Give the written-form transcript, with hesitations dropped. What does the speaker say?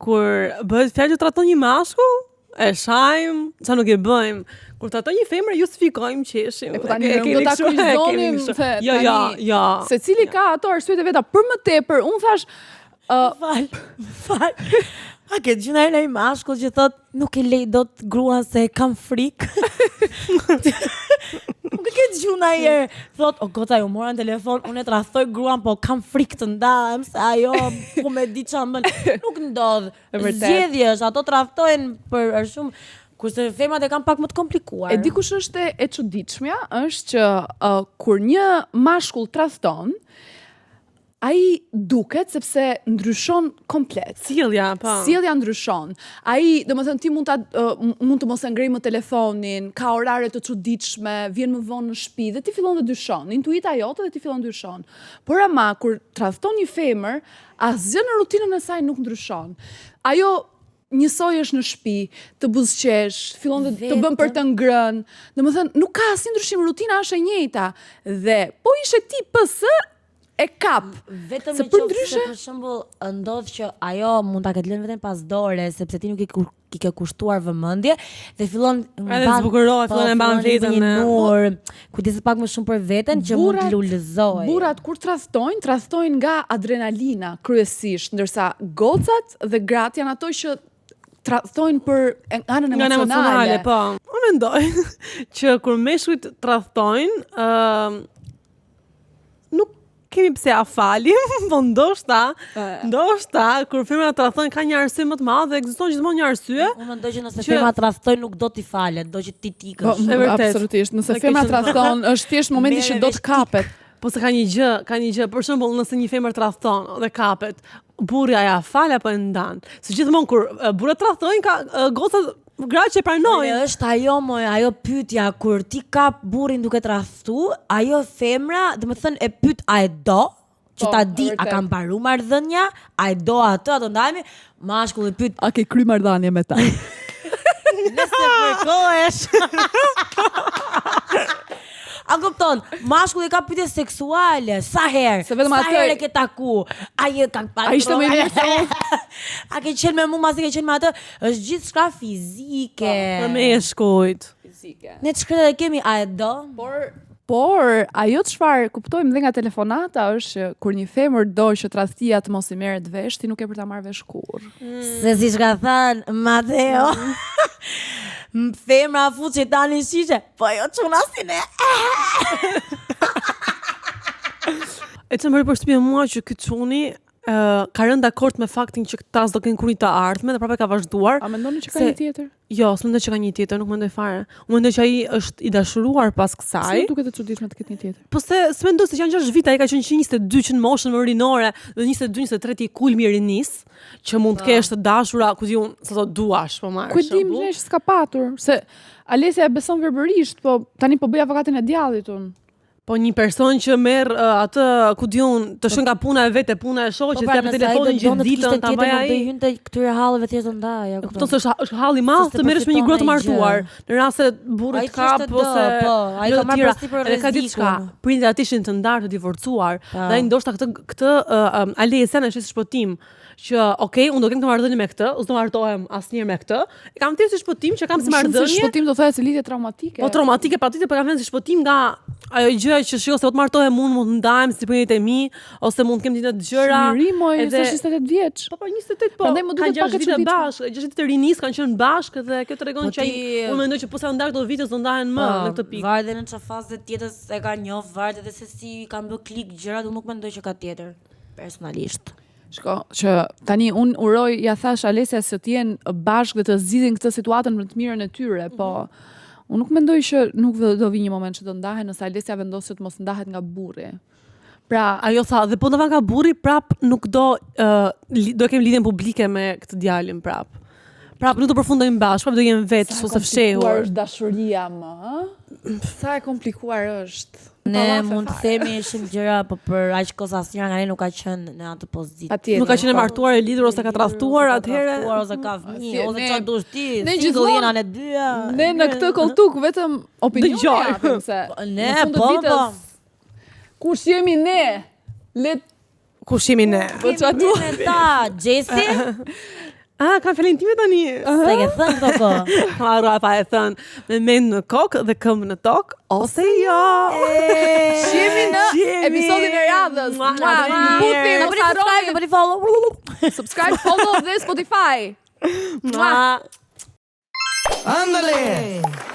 Kur bëhet fjalë që tradhton një mashkull, e shajmë, ça nuk e bëjmë. Kur tradhton një femër, justifikojmë, qeshim. E po tani nuk do ta kryqëzonim se jo, jo, jo. Secili ka ato arsyet e veta. Për më tepër, unë thash uh, fal, fal. A ke dëgjuar ndonjëherë një mashkull që thot nuk e lej dot gruan se e kam frikë. nuk e ke dëgjuar ndonjëherë. Thot, o goca ju mora në telefon, unë e tradhtoj gruan, po kam frikë të ndahem se ajo ku me di ça bën. Nuk ndodh. Zgjedhje është, ato tradhtojnë për shumë Kurse femrat e kanë pak më të komplikuar. E di kush është e çuditshmja, është që uh, kur një mashkull tradhton, ai duket sepse ndryshon komplet. Sjellja, po. Sjellja ndryshon. Ai, domethënë ti mund ta uh, mund të mos e ngrejë më telefonin, ka orare të çuditshme, vjen më vonë në shtëpi dhe ti fillon të dyshon. Intuita jote dhe ti fillon dyshon. Por ama kur tradhton një femër, asgjë në rutinën e saj nuk ndryshon. Ajo njësoj është në shtëpi, të buzëqesh, fillon të, të bën për të ngrënë. Domethënë, nuk ka asnjë ndryshim, rutina është e njëjta. Dhe po ishe ti PS e kap. Vetëm se përndryshe, për shembull, ndodh që ajo mund ta ketë lënë veten pas dore sepse ti nuk i i ke kushtuar vëmendje dhe fillon edhe zbukurohet, po, fillon e mban veten në nur, kujdeset pak më shumë për veten që mund të lulëzojë. Burrat kur tradhtojnë, tradhtojnë nga adrenalina kryesisht, ndërsa gocat dhe gratë janë ato që tradhtojnë për anën emocionale. emocionale, po. Unë mendoj që kur meshkujt tradhtojnë, ë uh, nuk kemi pse ia falim, po ndoshta, ndoshta kur femrat tradhtojnë ka një arsye më të madhe, ekziston gjithmonë një arsye. Unë mendoj që nëse femra tradhton nuk do t'i falet, do që ti t'ikësh. Po, e vërtetë. Absolutisht, nëse femra tradhton është thjesht momenti që do të kapet. Po se ka një gjë, ka një gjë, për shembull, nëse një femër tradhton dhe kapet, burri a ia fal apo e ndan? Se gjithmonë kur burrat tradhtojnë ka gocat gratë që e pranojnë. Por është ajo moj, ajo pyetja kur ti kap burrin duke tradhtu, ajo femra, domethënë e pyet a e do, që po, ta di a ka mbaru marrëdhënia, a e do atë, a do ndahemi, mashkulli pyet a ke kry marrëdhënie me ta. Nëse fërkohesh. A kupton? Mashkulli ka pyetje seksuale, sa herë? Se vetëm sa herë e ke taku? A je ka pa? A ishte më i mirë se unë? A ke qenë me mua masi ke qenë me atë? Është gjithçka fizike. Po, për meshkujt. Fizike. Ne të shkretët e kemi, a e do? Por Por, ajo çfarë kuptojmë dhe nga telefonata është që kur një femër do që tradhtia të mos i merret vesh, ti nuk ke për ta marrë vesh kurrë. Mm. Se siç ka thënë Mateo, femra fut shejtanin në shishe, po jo çuna si ne. E që më bëri përshtypje mua që ky çuni uh, ka rënë dakord me faktin që këta s'do kenë kurrë të ardhme dhe prapë ka vazhduar. A mendoni që ka një tjetër? Jo, s'mendoj që ka një tjetër, nuk mendoj fare. Unë mendoj që ai është i dashuruar pas kësaj. Si duket e çuditshme të ketë një tjetër? Po se s'mendoj se janë 6 vite, ai ka qenë që 22 që në moshën më rinore, dhe 22 23 ti kulmi i rinisë, që mund të po. kesh të dashura, ku di unë, sa të duash, po marr. Ku di më që s'ka patur, se Alesia e beson verbërisht, po tani po bëj avokatin e djallit unë. Po një person që merr uh, atë, ku di unë, të shkon nga puna e vet te puna e shoqes, po pra, jap telefonin gjithë ditën ta bëj ai. Do hynte këtyre halleve thjesht do ndaj, ja kupton. Se është është hall i madh të merresh me një grua të martuar. Në rast se burri të kap ose po, ai ka marrë përsipër rrezikun. Ka diçka. Prindërit ishin të ndarë, të divorcuar, po. dhe ai ndoshta këtë këtë uh, um, Alesian e sheh si shpëtim që ok, unë do kem këtë marrëdhënie me këtë, s'do martohem asnjëherë me këtë. E kam thjesht si shpëtim që kam si marrëdhënie. Si shpëtim do thoja si lidhje traumatike. Po traumatike patjetër, po kam thënë si shpëtim nga ajo gjëja që shikoj se po të martohem unë mund të ndahem si prindërit e mi ose mund të kem ditë gjëra. Shumë i ri moj, edhe është 28 vjeç. Po po 28 po. Prandaj më duket pak e çuditshme. Bashkë, gjashtë vite të rinisë kanë qenë bashkë dhe kjo tregon po që ai unë mendoj që po sa ndarë këto vite s'do ndahen më po, në këtë pikë. Varet edhe në çfarë faze të jetës e ka njoh, varet edhe se si kanë bë klik gjërat, unë nuk mendoj që ka tjetër personalisht. Shko, që tani unë uroj, ja thash Alesias që të jenë bashkë dhe të zgjidhin këtë situatën për të mirën e tyre, mm -hmm. po mhm. unë nuk mendoj që nuk do vi një moment që do ndahen nëse Alesia vendos që të mos ndahet nga burri. Pra, ajo tha, dhe po ndava nga burri, prap nuk do uh, do kem lidhjen publike me këtë djalin prap. Prap nuk do përfundojmë bashkë, prap do jem vetë ose fshehur. Sa e komplikuar është dashuria më, ë? Sa e komplikuar është. Ne mund të themi shumë gjëra, po për aq kohë sa asnjëra nga ne nuk ka qenë në atë pozitë. Patjetër. Nuk ka qenë e martuar, e lidhur ose ka tradhtuar atëherë. Tradhtuar ose ka fëmijë, ose çfarë dush ti. Ne gjithmonë jena ne dyja. Ne në këtë kolltuk vetëm opinion japim se. Po, ne po po. Kush jemi ne? Le Kush jemi ne? Po çfarë duhet? Ne ta, Gjesi. Ah, kam fjalën time tani. Se ke thënë këto kohë. Kam harruar pa e thënë me mend në kokë dhe këmbë në tokë, ose jo. Shihemi në Shihemi. episodin e radhës. Mua, Mua, mua. Puthi, Na mos bëni subscribe, harroni. na bëni follow. Subscribe, follow dhe Spotify. Mua. Ándale.